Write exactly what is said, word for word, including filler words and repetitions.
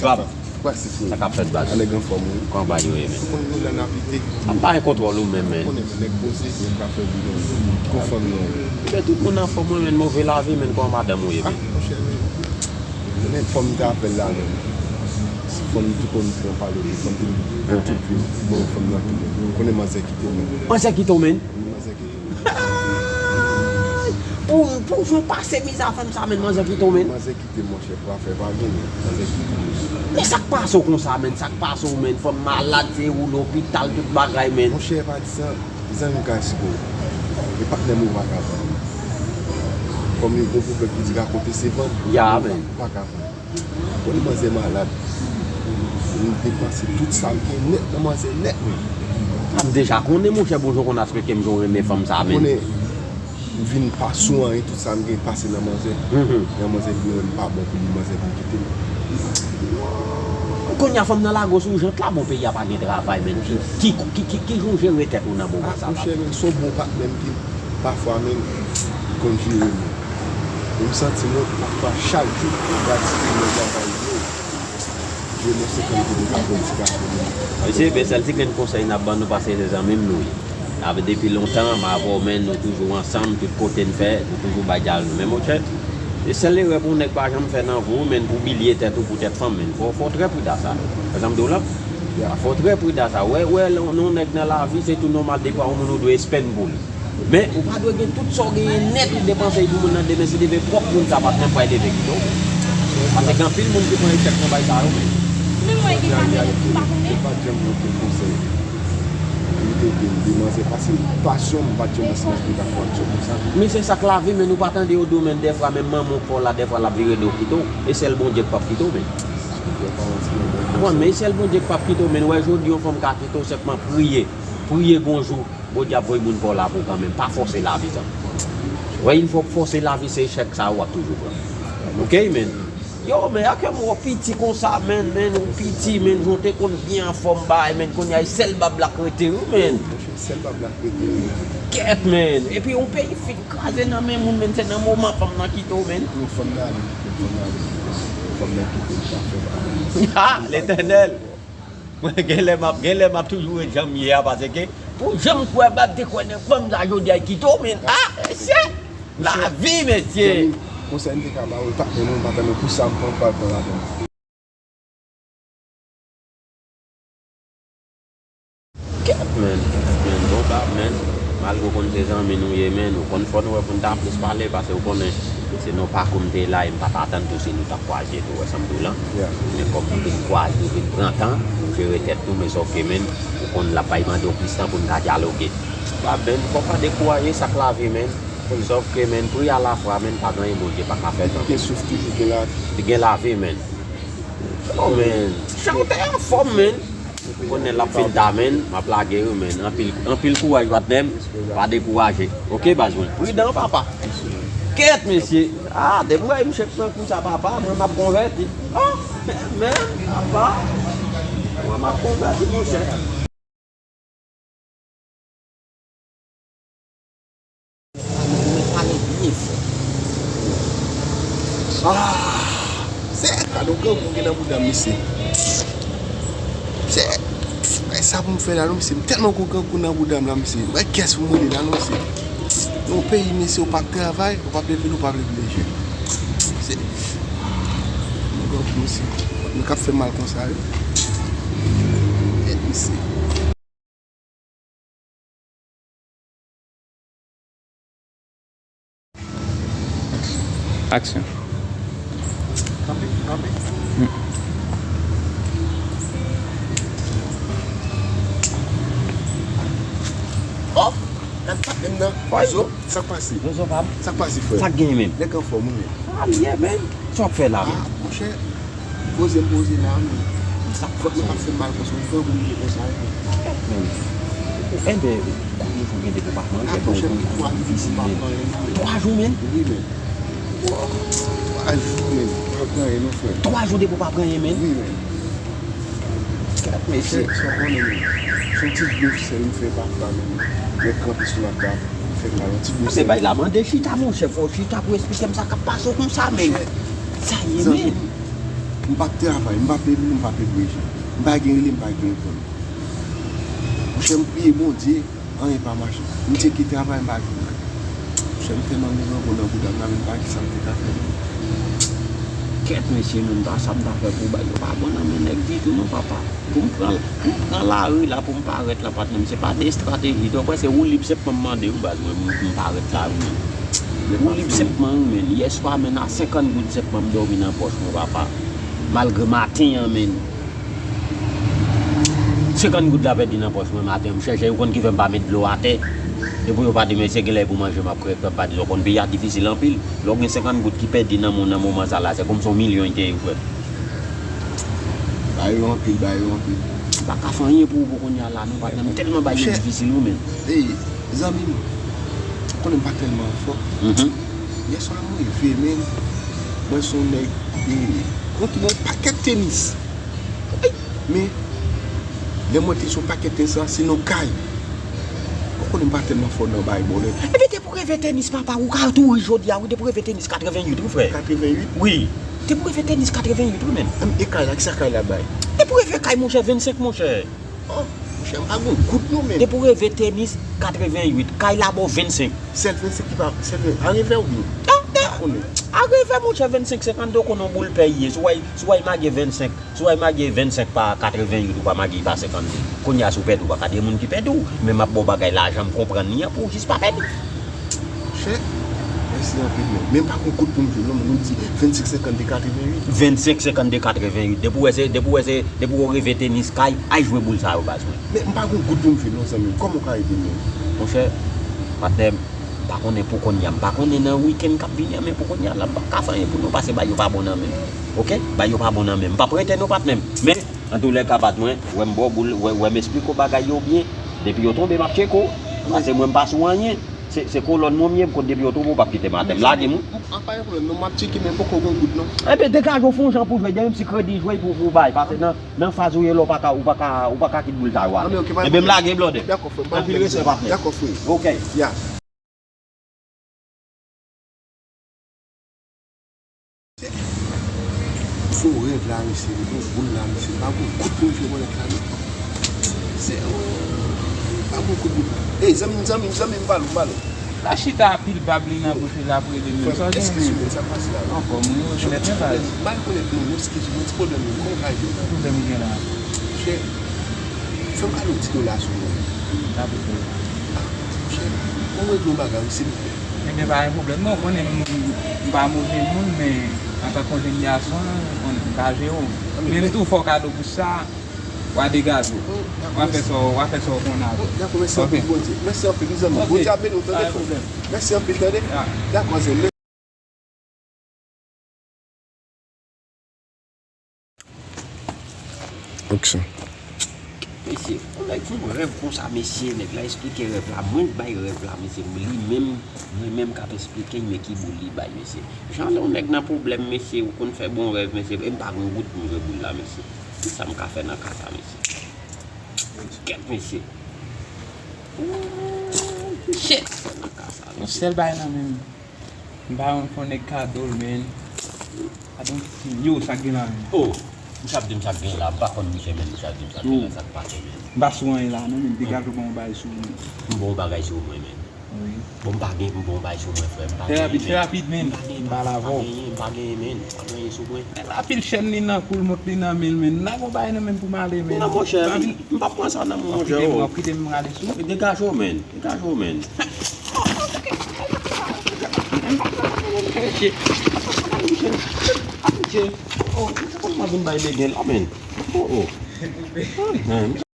Bab, sa k ap fèt, baz? Anèg anfòm, wi. Kòman bagay yo ye, men? Ou konn nou la n ap ite. M pa gen kontwòl ou menm, men. Ou konnen, men, nèg poze, nèg ka fè bidon. Konfòm non. Men tout moun anfòm, wi, men, move lavi, men, kòman madanm ou ye, men? Ah, monchè, men. Men fò m te avè l la, men. Fò m te konn pran pale, fò m te tout vi. Bon, fò m nan tounen. Ou konnen manzè kite m, men. Manzè kite w, men? Wi, manzè kite m. Pou, pou jan w pase mizè avè m sa, men, manzè kite w, men. Manzè kite m, monchè, pou afè pa vini. Manzè kite m. Men sa k pase w konsa, men? Sa k pase w, men? Fanm malad, se ou lopital, tout bagay, men. Monchè, pa di sa. Zanmi m ka esplike w. E patnè m ou pa ka vann. Kòm yo gon pwovèb ki di rakonte se vann. Ya, men. Ou pa ka vann. Konnen manzè malad. M depanse tout sa m gen nèt nan manzè nèt, men. A, m deja konnen, monchè, bon, jan w konn respekte m, jan w renmen fanm sa, men. Konnen, m vin pa sou anyen, tout sa m gen pase nan manzè. Mhm. Nan manzè vin wè m pa bon pou li, manzè vin kite m. Kounye a fanm nan lage w sou jant la, bon, peyi a pa gen travay, men. Ki, ki, ki, ki, ki jan w jere tèt ou nan moman sa la? Monchè, men, se yon bon patnè m ki, pafwa, men, li konn jere m. E m santi mwen, pafwa, chak jou, gratitid mwen, travay yo. Mesye, men sèl ti grenn konsèy n ap ban nou, paske se zanmi m nou ye. Avè depi lontan, m avè w, men nou toujou ansanm, tout kote n fè, nou toujou bay dyalòg nou. Men monchè, se sèl erè pou yon nèg pa janm fè nan vi w, men pou bilye tèt ou pou tèt fanm, men fò, fò w trè pridan sa. Wè sa m di w la? Fò w trè pridan sa. Wè, wè, lè yon nèg nan lavi, se tou nòmal, defwa yon moun ou dwe espèn pou li. Men, ou pa dwe gen tout sa w genyen nèt, ou depanse l pou moun nan demen, se demen pwòp moun sa, patnè m pral leve kite w. Paske gen anpil moun ki pran echèk nan bagay sa yo, men. Men mwen gen kamera, m pa konnen. Yo pa t janm ban m okenn konsèy. Yo te vin demanse, paske pasyon, m pa t janm wè se yon esplikasyon konsa. Men se sa k lavi, men ou pa tande yo di w, men dèfwa, menm manman w k fè w la, dèfwa l ap vire do kite w. E sèl Bondye k p ap kite w, men. Bon, men e sèl Bondye k p ap kite w, men. Wè, jodi, yon fanm ka kite w, senpman priye. Priye gon jou. Bondye ap voye moun pa w la pou kanmenm. Pa fòse lavi sa. Wè, yon fwa w fòse lavi, se echèk sa w ap toujou pran. Oke, men. Yo, men, a kè m wè w piti konsa, men, men, ou piti, men, jan w te konn byen anfòm, bay, men, kounye a, e sèl bab la k rete, wi, men. Sèl bab la k rete, wi. Kèt, men. Epi, yon peyi fin kraze nan men moun, men, se nan moman fanm nan kite w, men. Yon fanm nan ale, yon fanm nan ale. Fanm nan kite l, pa fè bagay. Ha, Letènèl! Mwen, genlè m ap, genlè m ap toujou ret jan m ye a, paske pou jan m kwè, m pa t te kwè nan fanm sa jodi a kite w, men. Ah, mesye! Lavi, mesye! Konsèy m te ka ba w, e pa menm, m pa tann pou sa m pran, pral pran ladan l. Kèt, men, men, bon, bab, men, malgre w konn se zanmi nou ye, men, ou konn fò nou wè pou n ta plis pale, paske ou konnen, se nan pakou m te la, e m pa t atann tou si nou t ap kwaze tou, wè sa m di w lan. Men kòm nou vin kwaze, nou vin pran tan, nou jere tèt nou, men sòf ke, men, ou konn l ap bay mande w plis tan pou n ka dyaloge. Bab, men, fò w pa dekouraje, sa k lavi, men. Sòf ke, men, pri a la fwa, men, pa gen anyen Bondye pa ka fè, men. Gen souf toujou, gen lavi. Gen lavi, men. Oh, men, jan w te anfòm, men. Konnen l ap fin ta, men, m ap lage wi, men. Anpil, anpil kouraj, patnè m. Pa dekouraje. Oke, baz mwen. Pridan, papa. Kèt, mesye. Ah, depi m wè misye pran kou sa, papa, mwen m ap konvèti. Oh, men, men, papa. Mwen m ap konvèti, monchè. Mwen pale byen fò. Ah! Se, gade yon grangou gen nan bouda m, mesye. Se, bay sa pou m fè la, non, mesye. M tèlman gon grangou nan bouda m la, mesye. Bay kiyès pou m rele la, non, mesye. Nan yon peyi, mesye, ou p ap travay, ou p ap leve, ou p ap leve leje. Se, yon grangou, mesye. Mwen k ap fè mal konsa, wi. Kèt, mesye. Aksyon. Kanpe, kanpe. Hmm. Oh! Gad patnè m nan. Zozo, sa k pase? Zozo, pa m. Sa k pase, frè? Sa k genyen menm? Nèg anfòm, wi, men. Sa l ye, men? Sa w ap fè la, men? Ah, monchè. Poze m poze la, men. Sa k fè m ap fè mal konsa, m pran pou m ye konsa, men. Men, enben, konbyen jou gen depi w pa t manje? Ah, monchè, twa jou m pa pran anyen, non, men. Twa jou, men? Wi, men. Twa jou, men. M pa pran anyen, non, frè. Twa jou depi w pa pran anyen, men? Wi, men. Kèt, mesye. Sa w konnen, men. Se yon ti blòf sèl m fè pafwa, men. Mwen kanpe sou latab, m fè mal, yon ti blòf sèl. Se bay la mande chita, monchè, fò w chita pou w esplike m sa k ap pase w konsa, men. Sa ye, men. M p ap travay, m p ap leve, m p ap leve je. M pa gen rele, m pa gen reponn. Monchè, m priye Bondye, anyen pa mache. M tcheke travay, m pa jwenn anyen. Monchè, m tèlman gen rangon nan bouda m la, men m pa ki sa m te ka fè. Kèt, mesye, menm pa sa m ta fè pou bagay yo pa bon nan men nèg ditou non, papa. Pou m pran, pou m pran lari la, pou m parèt la, patnè m, se pa de estrateji. Donk, wè, se woulib senpman m mande, wi, baz mwen, m, m parèt la, wi, men. Woulib senpman, wi, men. Yèswa, men, a senkant goud senpman m dòmi nan pòch mwen, papa. Malgre maten an, men. Senkant goud la pèdi nan pòch mwen maten an, m chèche, yo konn ki fè m pa met dlo atè. E pou yo pa di, mesye, genlè pou manje, m ap krèk, m ap pa di, yo konn peyi a difisil anpil. Lè w gen senkant goud ki pèdi nan moun nan moman sa la, se kòmsi yon milyon li te ye, frè. Ba yo anpil, ba yo anpil. M pa ka fè anyen pou ou pou kounye a la, non, patnè. M tèlman bagay yo difisil, wi, men. Ey, zanmi m, ou konnen m pa tèlman anfòm. Mhm. Yèswa, mwen rive, men. Mwen se yon nèg, e, mwen te gen yon pakèt tenis. Ey, men, lè mwen te sou pakèt tenis la, se nan kay. Ou konnen m pa tèlman fò nan bay bòlèt. Epi te pou reve tenis, papa, ou ka tou ri jodi a, wi, te pou reve tenis katreventuit, wi, frè. Katreventuit? Wi. Te pou reve tenis katreventuit, wi, men. Em, e kay la, kisa kay la bay? Te pou reve kay, monchè, vennsenk, monchè. Oh, monchè, m pa gon goud non, men. Te pou reve tenis katreventuit, kay la ba w vennsenk. Sèl vennsenk ki pa, sèl ven, a revè oubyen? Ah, ah, a revè, monchè, vennsenk, senkant, ou konnen yon boul pèy ye. Si w ay, si w ay mage vennsenk, si w ay mage vennsenk pa katreventuit, ou pa mage pa senkant. Kounye a, si w pèdi, ou pa ka di moun ki pèdi w. Men m ap ba w bagay lajan, m konprann li an pou w jis pa pèdi. Monchè, mèsi anpil, men. Men m pa gon goud pou m jwe, non, men nou di vennsenk senkant de katreventuit. Vennsenk senkant de katreventuit. Depi w wè se, depi w wè se, depi w rive tenis kay, ay jwe boul sa yo, baz mwen. Men m pa gon goud pou m jwe, non, zanmi. Kòman w ka ede m, men? Monchè, patnè m, m pa konnen pou kounye a. M pa konnen nan wikenn k ap vini an, men pou kounye a la, m p ap ka fè anyen pou nou, paske bagay yo pa bon nan men m. Oke? Bagay yo pa bon nan men m. M p ap rete, non, patnè m. Men, antoulèka, patnè mwen, wè m ba w boul, wè, wè m esplike w bagay yo byen. Depi yo tonbe, m ap tcheke w. Paske mwen, m pa sou anyen. Se, se kolòn mwen m ye, m konn depi yo tonbe, ou p ap kite m atè. M lage m, wi. Ah, pa gen pwoblèm, non, m ap tcheke, men poko gon goud, non. Enben, degaje w, fè yon jan pou jwe, gen yon ti kredi jwe pou, pou w bay, paske nan, nan faz ou ye la, ou pa ka, ou pa ka, ou pa ka kite boul sa yo ale. Ah, men oke, pa gen pwoblèm. Enben, m lage, blòdè. Dakò, frè, pa gen pwoblèm. Anpil respè, patnè. Dakò, frè. Oke. Ya. Fo rèv la, mesye, m gon boul la, mesye, m pa gon goud pou m jwe bòlèt la, non. Se, oh, m pa gon goud pou m. Ey, zanmi m, zanmi m, zanmi m, m pale w, m pale w. La chita pil bab li nan bouch li, l ap rele m. Frè m, sa w gen eskiz ou, men, sa k pase la, non? Anfòm, wi, rekonèt mwen, baz. M pa rekonèt non, eskiz ou, men, ti pwoblèm, non, kòman w ka ede m la? Pwoblèm ou gen la? Chè, fè m kado ti dola sou mwen. N ap ede w. Ah, chè, fè m regle yon bagay, wi, silvouplè. Ebyen, pa gen pwoblèm. Non, ou konnen m, m pa move moun, men antanke yon jenn gason, ou konnen m ka jere w. Men m tou fè w kado pou sa, w a degaje w. W a fè sa w, w a fè sa w konn avè. Dakò, mèsi anpil, Bondye. Mèsi anpil, wi, zanmi. Bondye ap beni w, tande, frè m. Mèsi anpil, tande. Dakò, zanmi. Ok, sa. Mesye, yon nèg fè yon rèv konsa, mesye, nèg la esplike rèv la, mwen k bay rèv la, mesye, li menm, mwen menm k ap esplike l, men ki boul li bay, mesye. Jan lè yon nèg nan pwoblèm, mesye, ou konn fè bon rèv, mesye, e m pa gon goud pou m jwe boul la, mesye. Kisa m ka fè nan ka sa, mesye? Kèt, mesye. Ooh, shit, fè nan ka sa, mesye. Yon sèl bagay nan men m. M pa yon fò nèg kado l, men. Kado yon ti yo, sa k gen la, men. Oh, misye ap di m sa k gen la, m pa konn misye, men misye ap di m sa k gen la, sa k pase, men. M pa sou anyen la, non, men. Degaje w ban yon bagay sou mwen. M ban w bagay sou mwen, men. Wi. Bon, m pa gen, m ban w bagay sou mwen, frè. M pa gen anyen, men. Fè rapid, fè rapid, men. M pa gen, m pa la avè w. M pa gen, m pa gen, men. M pa gen anyen sou mwen. Nèg la pil chèn li nan kou l, mont li nan men l, men. N a gon bagay nan men m pou m ale, men. Non, monchè, m p ap pran sa nan men w, monchè. W ap kite m, w ap kite m rale sou. Degaje w, men. Degaje w, men. Shit. Shit. Oh, se kòman vin bay nèg la, men. Oh, oh. Ah, men.